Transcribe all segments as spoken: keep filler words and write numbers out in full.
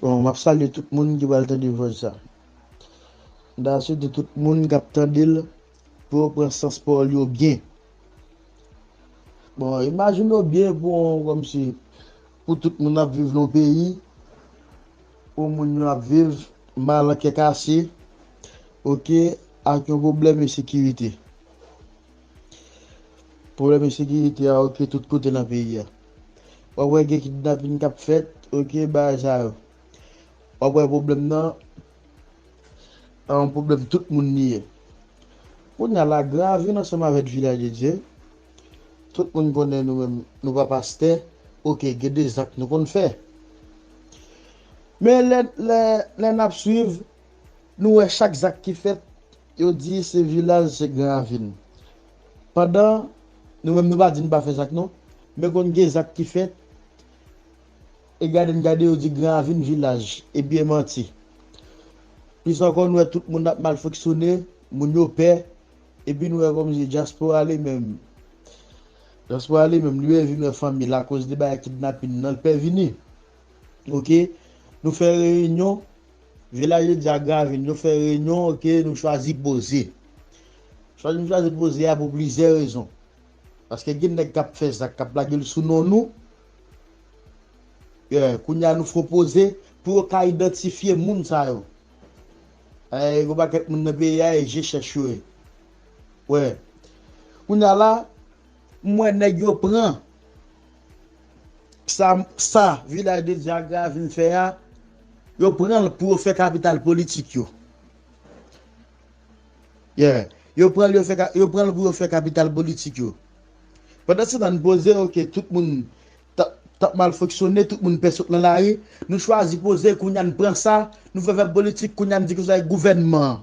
Bon, m ap salye tout moun ki pral tande vòs sa. M ta swete tout moun k ap tande l pou yo pran sans pawòl yo byen. Bon, imajine w byen pou yon, kòmsi, pou tout moun ap viv nan yon peyi, pou moun yo ap viv mal an kè kase, oke, ak yon pwoblèm ensekirite. Pwoblèm ensekirite a, oke, tout kote nan peyi a. W ap wè gen kidnapin k ap fèt, oke, bagay sa yo. W ap wè pwoblèm nan, a yon pwoblèm tout moun li ye. Kounye a la, Gran Ravin ansanm avèk Vilaj de Dye, tout moun konnen nou menm, nou pa pastè, oke, gen de zak nou konn fè. Men lè, lè, lè n ap swiv, nou wè chak zak ki fèt, yo di se Vilaj, se Gran Ravin. Pandan, nou menm nou pa di n pa fè zak non, men konn gen zak ki fèt, e gade n gade yo di Gran Ravin Vilaj, ebyen manti. Plis ankò, nou wè tout moun ap mal fonksyone, moun yo pè, epi nou wè kòmsi dyaspora li menm. Dyaspora li menm, li vle vin wè fanmi l akoz de bagay kidnapin nan, l pè vini. Oke? Nou fè reyinyon, Vilaj de Dye ak Gran Ravin, nou fè reyinyon, oke, nou chwazi poze. Chwazi, nou chwazi poze a pou plizyè rezon. Paske gen nèg k ap fè zak, k ap lage l sou non nou. Yeah, kounye a nou fè yon poze pou yo ka idantifye moun sa yo. Eh, gen yon pakèt moun nan peyi a, e je chèch yo ye. Wè. Kounye a la, m wè nèg yo pran sa, sa Vilaj de Dye ak Gran Ravin fè a, yo pran l pou yo fè kapital politik yo. Yeah. Yo pran l, yo fè ka-, yo pran l pou yo fè kapital politik yo. Pandan se tan n poze, oke, tout moun t ap, t ap mal fonksyone, tout moun pè sot nan lari, nou chwazi poze, kounye a n pran sa, nou fè fè politik, kounye a n di konsa e gouvènman an.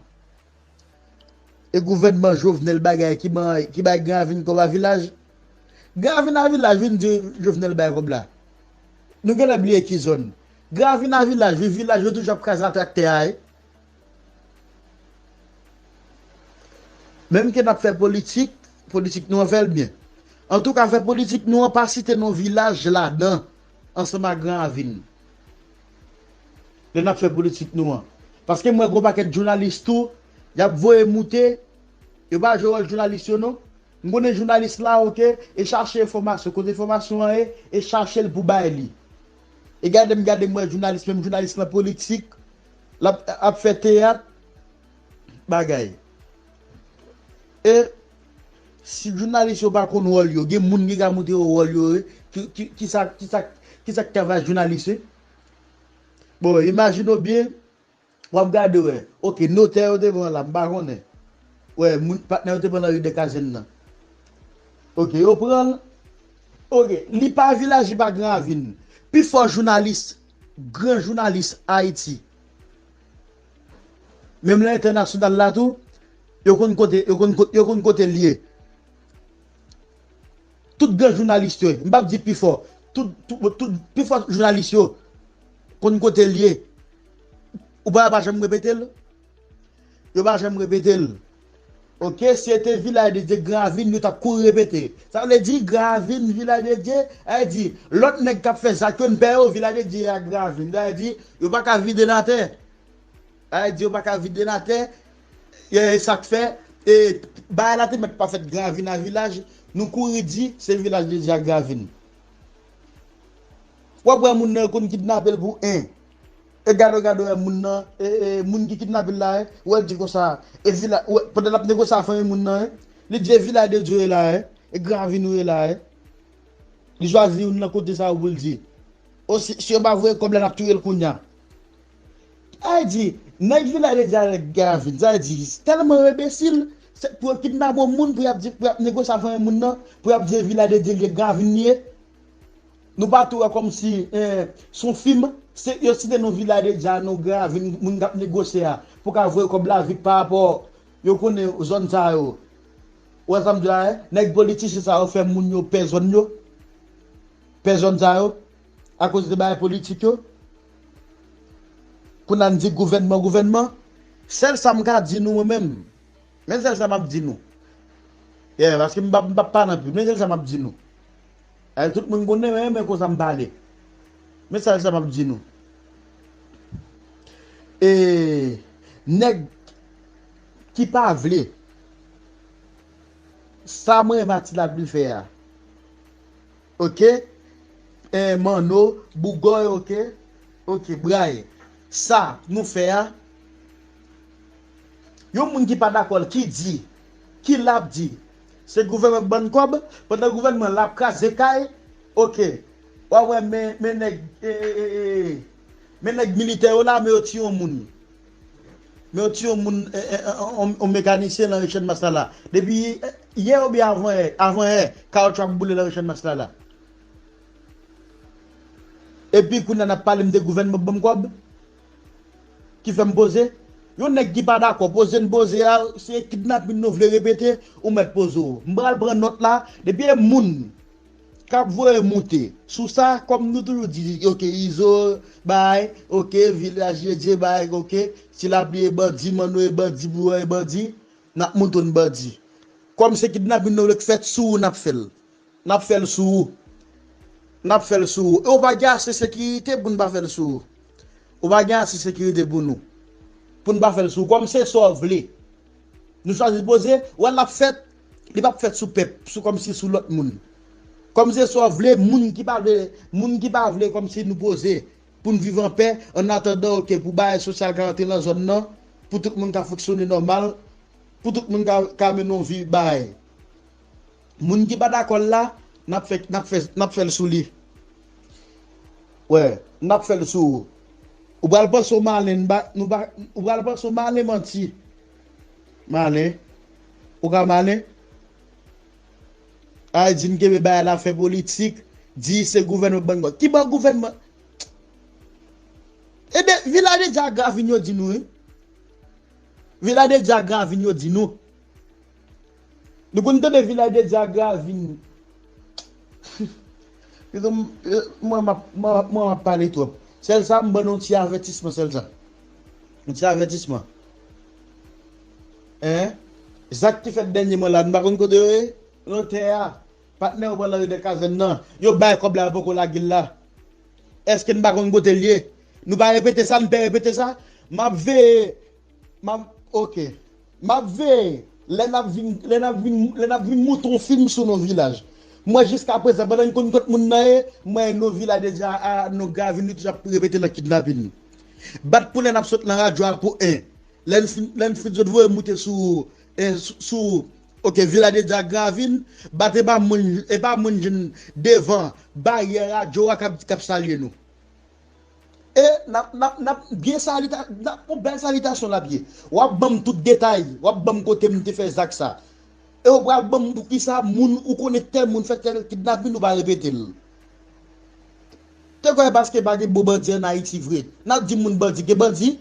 E gouvènman Jovenel bagay ki ban, ki bay Gran Ravin kòb a Vilaj. Gran Ravin a Vilaj vin di Jovenel bay kòb la. Nou genlè bliye ki zòn. Gran Ravin a Vilaj, wi, Vilaj yo toujou ap kraze a traktè a, wi. Menm ke n ap fè politik, politik nou an fè l byen. Antouka, fè politik nou an pa site non Vilaj ladan, ansanm ak Gran Ravin. Lè n ap fè politik nou an. Paske m wè gen yon pakèt jounalis tou, y ap voye moute, yo pa jwe wòl jounalis yo non. M konnen jounalis la, oke, e chache enfòmasyon, kote enfòmasyon an ye, e chache l pou bay li. E gade m, gade m wè jounalis, menm jounalis lan politik, l ap, ap fè teyat, bagay. E si jounalis yo pa konn wòl yo, gen moun ki ka montre yo wòl yo, e, ki, ki, ki sa, ki sa, ki sa k travay jounalis, e? Bon, imajine w byen, w ap gade, wè. Oke, notè yo te pran la, m pa konnen. Wè, moun, patnè yo te pran nan ri de Kazèn nan. Oke, yo pran l. Oke, li pa Vilaj, li pa Gran Ravin. Pifò jounalis, gran jounalis Ayiti, menm nan entènasyonal la tou, yo konn kote, yo konn kote, yo konn kote l ye. Tout gran jounalis yo, m p ap di pifò, tout, tout, tout, pifò jounalis yo konn kote l ye. Ou pa, pa janm repete l? Yo pa janm repete l. Oke, si se te Vilaj de Dye, Gran Ravin, yo t ap kouri repete. Sa vle di Gran Ravin, Vilaj de Dye, sa vle di lòt nèg k ap fè zak yo, n pè yo, Vilaj de Dye ak Gran Ravin. Sa vle di yo pa ka vide n atè. Sa vle di yo pa ka vide n atè. E sa k fè, e, bagay la te mèt pa fèt Gran Ravin a Vilaj, nou kouri di se Vilaj de Dye ak Gran Ravin. W ap wè moun nan yo konn kidnape l pou en. E gade, gade, wè moun nan, e, e, moun ki kidnape l la, e, wè l di konsa, e Vilaj, wè, pandan l ap negosye a fanmi moun nan, e, li di e Vilaj de Dye w ye la, e, e Gran Ravin ou ye la, e. Li chwazi youn nan kote sa yo pou l di. O, si, si yo pa voye kòb la, n ap touye l kounye a. Sa vle di, nèg Vilaj de Dye avèk Gran Ravin, sa vle di, tèlman yo enbesil, se pou yo kidnape yon moun, pou y ap di, pou y ap negosye a fanmi moun nan, pou y ap di e Vilaj de Dye l ye, Gran Ravin li ye. Nou pa tou wè kòmsi, eh, se yon fim, se, yo site non Vilaj de Dye a, non Gran Ravin, moun k ap negosye a, pou ka voye kòb la vit pa rapò, yo konnen zòn sa yo. Ou wè sa m di la, eh? Nèg politisyen sa yo fè moun yo pè zòn yo, pè zòn sa yo, akoz de bagay politik yo. Kounye a n di gouvènman, gouvènman. Sèl sa m ka di nou, mwen menm, men sèl sa m ap di nou. Yeah, paske m p ap, m p ap pale anpil. Men sèl sa m ap di nou. Eh, tout moun konnen, men, men konsa m pale. Men sèl sa m ap di nou. E nèg ki pa vle sa mwen Matilabli fè a. Oke? E Manno, Bougòy, oke? Oke, Bray. Sa nou fè a, yon moun ki pa dakò l, ki di, ki l ap di, se gouvènman k ban n kòb, pandan gouvènman l ap kraze kay, oke. W a wè men, men nèg, e, e, e, e, men nèg militè yo la, men yo tiye yon moun. Men yo tiye yon moun, e, e, e, on, on mekanisyen nan Richard Maslala. Depi, e, yè oubyen avan yè, avan yè, kawotchou ap boule nan Richard Maslala. Epi kounye a n ap pale m de gouvènman k ban m kòb ki fè m poze. Yon nèg ki pa dakò, poze n poze a, se kidnapin nou vle repete, ou mèt poze w. M pral pran nòt la, depi e moun k ap voye moute sou sa, kòm nou toujou di, oke, Izo, bay, oke, Vilaj Dedye, bay, oke, Ti Lapli e bandi, Manno e bandi, Bougòy e bandi, n ap montre n bandi. Kòm se kidnapin nou vle k fèt sou ou, n ap fè l. N ap fè l sou ou. N ap fè l sou ou. E ou pa gen ase sekirite pou n pa fè l sou ou. Ou pa gen ase sekirite pou nou. Pou n pa fè l sou ou. Kòm se sa w vle. Nou chwazi poze, wè l ap fèt, li p ap fèt sou pèp, sou kòmsi sou lòt moun. Kòm se sa w vle, moun ki pa vle, moun ki pa vle kòmsi nou poze, pou n viv anpè, an atandan, oke, pou bagay sosyal ka rantre nan zòn nan, pou tout moun ka fonksyone nòmal, pou tout moun ka, ka mennen yon vi bagay. Moun ki pa dakò l la, n ap fè, n ap fè, n ap fè l sou li. Wè, n ap fè l sou ou. Ou pral panse w malen, n pa, nou pa, ou pral panse w malen manti. Malen. Ou ka malen? Ay, di n kenbe bagay la fè politik, di se gouvènman k ban n kòb. Ki ban gouvènman? Ebyen, Vilaj Dedye ak Gravin yo di nou, wi. Vilaj Dedye ak Gravin yo di nou. Nou konn tande Vilaj Dedye ak Gravin. Mwen, mwen, mwen, mwen, mwen, m ap pale twòp. Sèl sa, m ban nou yon ti avètisman, sèl sa. Yon ti avètisman. Hein? Zak ki fèt dènyèman la, nou pa konn kote yo ye? Nan tè a. Patnè yo pran nan ridè kazèn nan. Yo bay kòb la, yo poko lage l la. Èske n pa konn kote l ye? Nou pa repete sa, n pè repete sa? M ap veye. M ap, oke. M ap veye. Lè n ap vin, lè n ap vin, lè n ap vin moute yon fim sou non Vilaj. Mwen, jiskaprezan, pandan n konn kot moun nan ye, mwen, non Vilaj Dedye a, non Gravin, nou toujou ap repete nan kidnapin. Bat pou lè n ap sot nan radyo a pou en. Lè n fin, lè n fin sot voye moute sou, e, sou, sou, oke, Vilaj Dedye ak Gravin, bat e pa moun, e pa moun jwenn devan baryè radyo a k ap, k ap salye nou. E n ap, n ap, n ap byen salita, n ap, yon bèl salitasyon l ap ye. W ap ban m tout detay, w ap ban m kote m te fè zak sa. E w pral ban m poukisa moun ou konnen tèl moun fè tèl kidnapin ou pa repete l. Te kwè paske pa gen bon bandi ann Ayiti vre. N ap di moun bandi, gen bandi?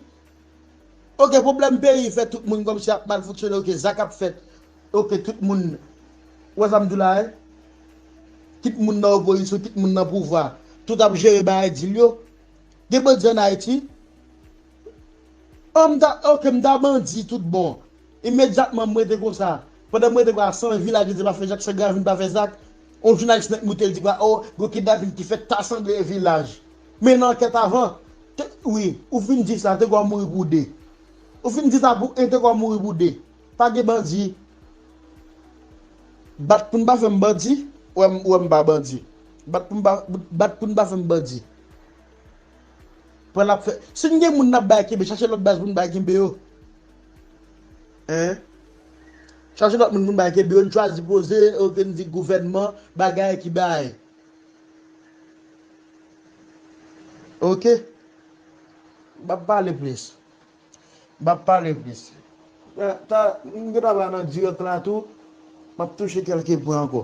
Oke, pwoblèm peyi fè tout moun kòmsi ap mal fonksyone, oke, zak ap fèt. Oke, tout moun, ou wè sa m di w la, wi? Kit moun nan opozisyon, kit moun nan pouvwa, tout ap jere bagay dil yo. Gen bandi ann Ayiti? An, m ta, oke, m ta bandi tout bon. Imedyatman, m rete konsa. Pandan m rete konsa, san Vilaj Dedye pa fè zak, san Gravin pa fè zak, yon jounalis nèk moute, l di, o, gen kidnapin ki fèt ta sanble e Vilaj. Men nan ankèt avan, te, wi, ou fin di sa, te kwè w mouri pou de. Ou fin di sa pou en, te kwè w mouri pou de. Pa gen bandi. Bat pou n pa fè m bandi, ou wè m, ou wè m pa bandi. Bat pou n pa, bat pou n pa fè m bandi. Pran l ap fè. Si n gen moun n ap bay kenbe, chache lòt baz pou n bay kenbe yo. Hein? Chache lòt moun pou n bay kenbe yo, n chwazi poze, oke, n di gouvènman, bagay ki bay. Oke? M p ap pale plis. M p ap pale plis. Eh, ta, m gentan pral nan dirèk la tou. M ap touche kèlke pwen ankò.